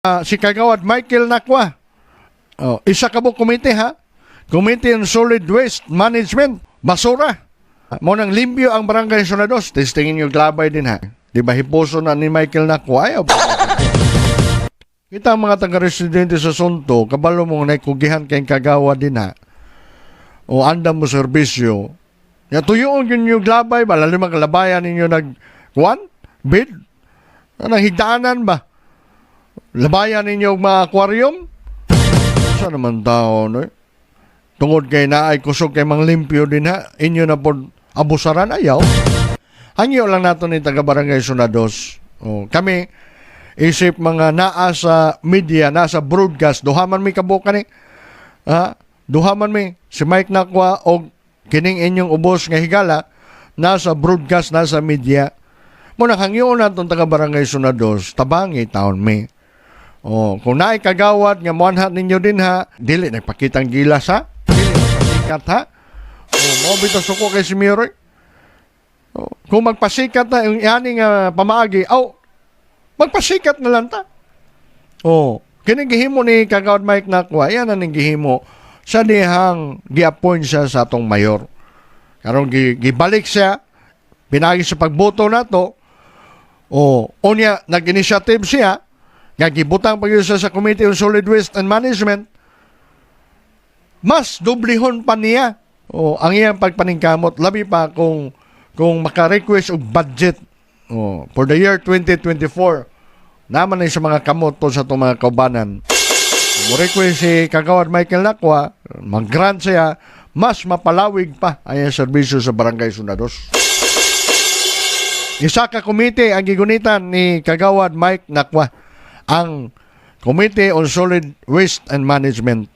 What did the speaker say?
Si Kagawad Michael Nakwa. Oh, isa ka mo komite ha. Committee on Solid Waste Management. Basura. Mo nang limpyo ang Barangay Zona Dos. Testingin yung glabay din ha. Di ba hiposo na ni Michael Nakwa? Ayaw ba? Kita ang mga taga-residente sa Sunto, kabalo mo na kugihan kay kagawa din ha. O andam mo serbisyo. Ya tuyoon yun yung glabay ba? Lalo mga labayan ninyo nag kuan? Bid? Anong higdaanan ba? Labayan ninyo og mga aquarium? Sa naman tao, no? Tungod kay naay kusog kay mang limpyo din ha, inyo na po abusaran, ayaw. Hangyo lang nato ni taga Barangay Zona Dos. O, kami, isip mga naa sa media, naa sa broadcast, duha man mi kabuok ni. Ha? Duha man mi si Mike Nakwa og kining inyong ubos nga higala nasa broadcast, nasa media. Mo nang hangyo natong taga Barangay Zona Dos, tabangi taon mi. Oh, kung naay kagawad nga moanhat ninyo din ha, dili nagpakitang gilas ha. Dili magpasikat ha. Oh, mo bitaw suko kay si Miroy. Oh, kung magpasikat na yung yani nga pamaagi, aw, magpasikat na lang ta. Oh, kini gihimo ni Kagawad Mike Nakwa, yan ang gihimo sa dihang gi-appoint siya sa atong mayor. Karon gibalik siya pinagi sa pagboto nato. Oh, unya nag-initiative siya nga gibutang pa gyud siya sa Committee on Solid Waste and Management. Mas dublihon pa niya, oh, ang iyang pagpaningkamot, labi pa kung maka-request og budget, oh, for the year 2024 naman ay sa mga kamot po sa itong mga kaubanan. Mo request si Kagawad Michael Nakwa, mag-grant siya, mas mapalawig pa ang iyang serbisyo sa Barangay Zona Dos. Isa ka komite ang gigunitan ni Kagawad Mike Nakwa, ang Committee on Solid Waste and Management.